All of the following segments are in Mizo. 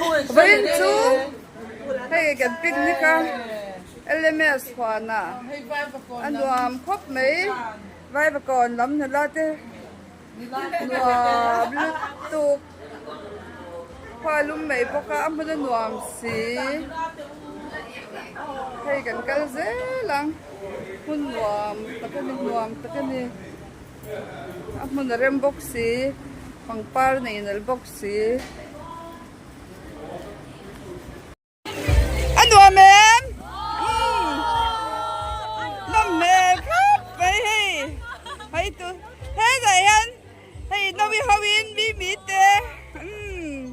Vawiin chu hei kan picnic a LMS huanah a nuam khawp mai Vaivakawn lam nula te nuam lutuk khua lum mai bawk a a hmun a nuam si hei kan kal zel ang hmun nuam tak a ni nuam tak a ni. A hmun a rem bawk si pangpar nei nalh bawk si. A nuam em? Umm nawm hmel khawp mai hei hei tu hetah hian hei nawi ho in mi mi te umm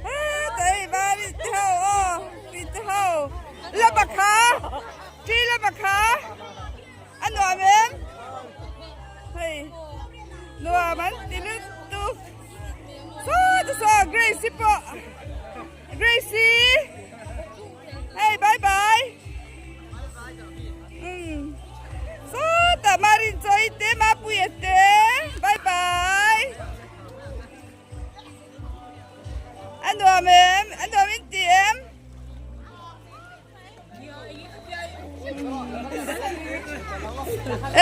hetah hei vani te ho aw mi te ho la pakha thi la pakha. A nuam em? Hei nuam an ti lutuk. Saw chu saw Grace-i pawh. Grace-i. Hei bye bye. Um. Saw tah Marin chawi te Mapuia te. Bye bye. A nuam em? A nuam in ti em?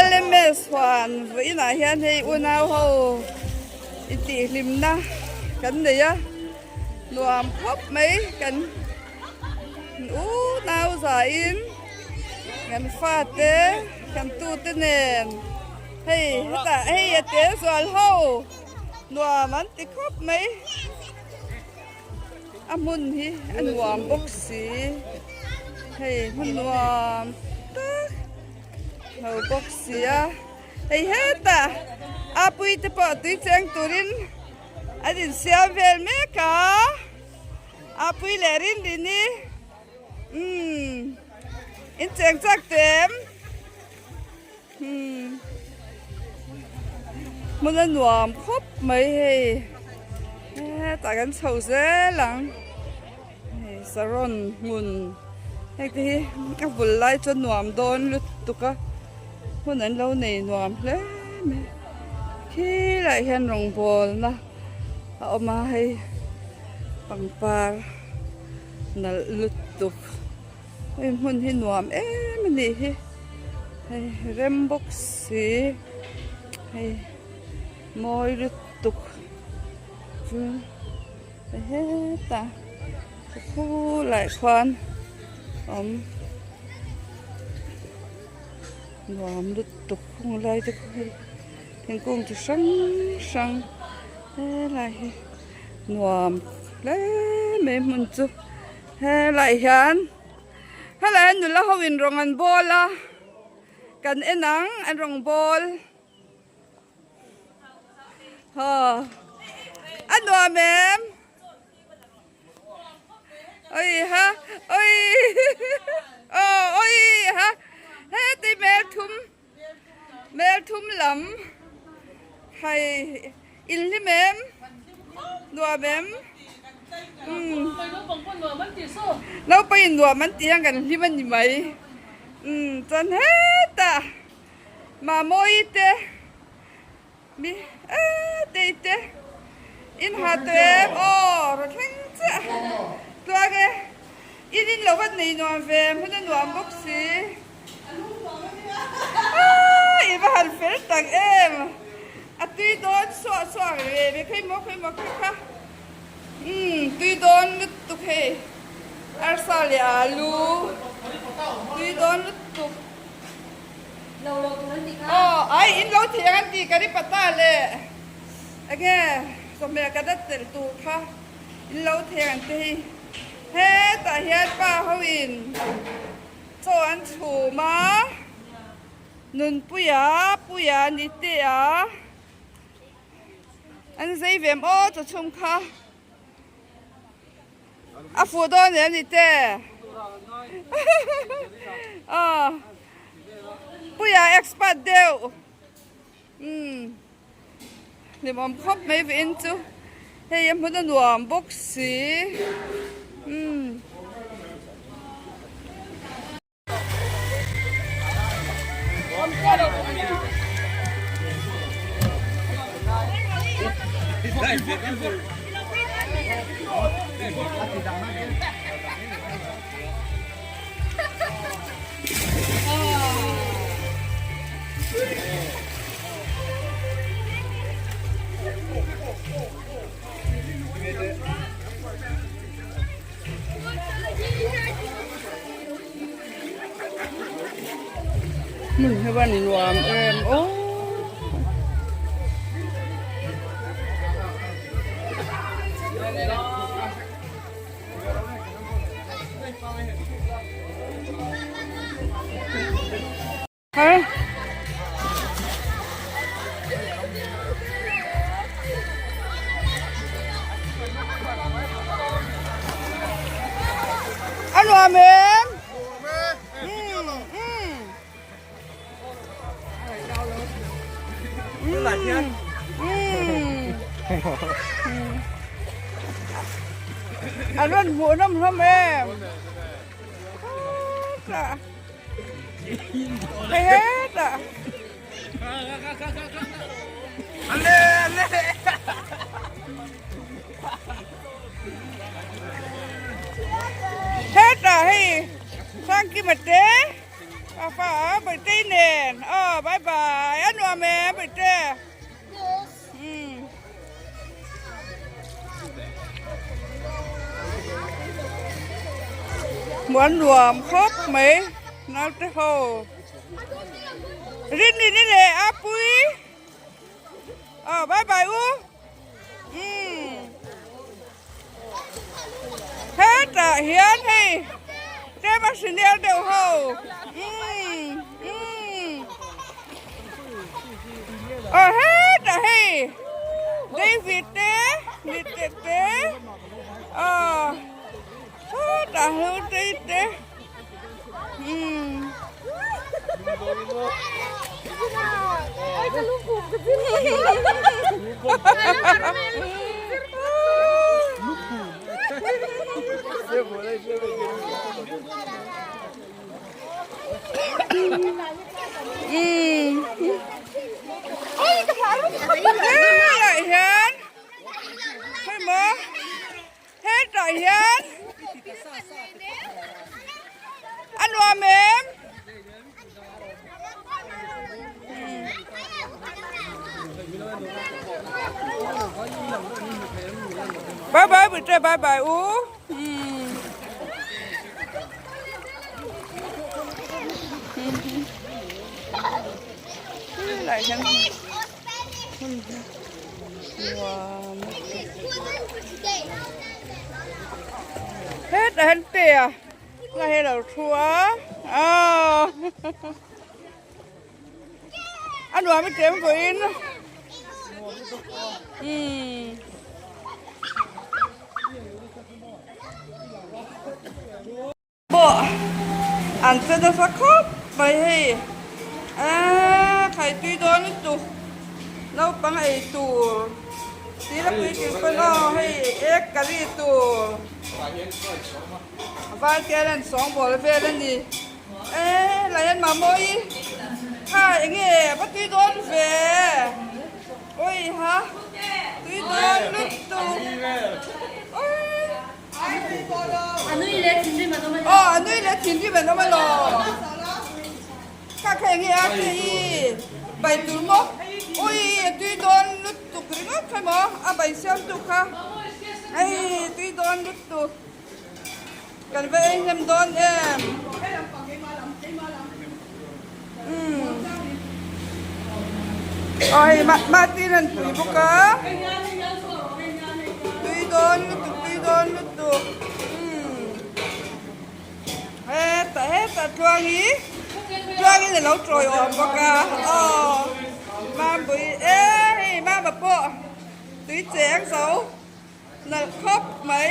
LMS huan vawiinah hian hei unau ho intihhlimna kan nei a nuam khawp mai kan unau zahin kan fate kan tute nen hei hetah hei a tel zual ho nuam an ti khawp mai. A hmun hi a nuam bawk si hei hmun nuam tak lo bawk si a hei hetah a pui te pawh tui cheng turin an insiam vel mek a a pui leh rin rin hi umm in cheng chak teh em umm hmun a nuam khawp mai hei hetah kan chho zel ang hei saron hmun hei te hi a vul lai chuan nuam dawn lutuk a hmun an lo nei nuam hle mai khilaiah hian rawngbawlna a awm a hei pangpar nalh lutuk. Hei hmun hi nuam em a nih hi hei rem bawk si hei mawi lutuk chu hetah khulaiah khuan awm nuam lutuk khung lai te khu hei thingkung chi hrang hrang helai hi nuam hle mai hmun chu. Helai hian helai hian nula ho in rawng an bawl a kan en ang an rawng bawl haw a nuam em oi ha oi aw oi ha heti hmel thum hmel thum lam hei in hlim em nuam em umm naupang in nuam an tih hian kan hlim a ni mai umm chuan hetah Mamawii te mi tei te in ha tawh em aw rawn thleng chiah tluang e in in lo va nei nuam ve hmun a nuam bawk si aaa i va han fel tak em a tui dawn suah suah ve ve khawi maw khawi maw kha kha umm tui dawn lutuk hei arsa leh alu tui dawn lutuk. Aw ai in lo thei ang an ti ka ri pata le enge chawhmeh ka dat telh tur kha in lo thei ang te hi hetah hian pa ho in chaw an chhum a Nunpuia Puia Nitea an zei ve em aw chaw chhum kha. A fuh dawn em ni te? Aw. Puia expert deuh. Umm. Hlimawm khawp mai ve in chu. Hei a hmun a nuam bawk si. Umm. Hmun hi van nuam em aw. Hei. A nuam em? A rawn hmuh nawm hlawm em? Hetah. Hei hetah. Hetah hei Sangkima te Papa birthday nen aw bye bye a nuam em birthday. Umm. Hmuh an nuam khawp mai naute ho. Rin in i leh a pui. Aw bye bye u. Umm. Hetah hian hei tlem a hrinel deuh ho umm umm aw hetah hei David te Nite te aw hetah Hlutei te umm. Helai hian hei maw hetah hian a nuam em? Bye bye bữa bye bye u. Lại xem. Wow. Hết là hết tìa. Là hết là thua. À. A nuam i tlem vawiin. Umm. Pawh an che nasa khawp mai hei. Aaa khai tui dawn lutuk. Naupang ei tur. Tila puitling pawn aw hei egg curry tur. Valtial an sawngbawl vel a ni. E lai an mamawii kha enge va tui dawn ve oi ha tui dawn lutuk oi aw a nui leh thinrim an awm alawm kha kha enge a te i bai tur maw oi a tui dawn lutuk ringawt kha maw a bai siam tu kha hei tui dawn lutuk. Kan va ei hnem dawn em? Umm. Aw hei mahtin an pui bawk a. Tui dawn lutuk tui dawn lutuk. Umm. Hetah hetah tluang hi tluangin a lo tawi awm bawk a. Aw Mambui e hei mama pawh tui cheng zo. Nalh khawp mai.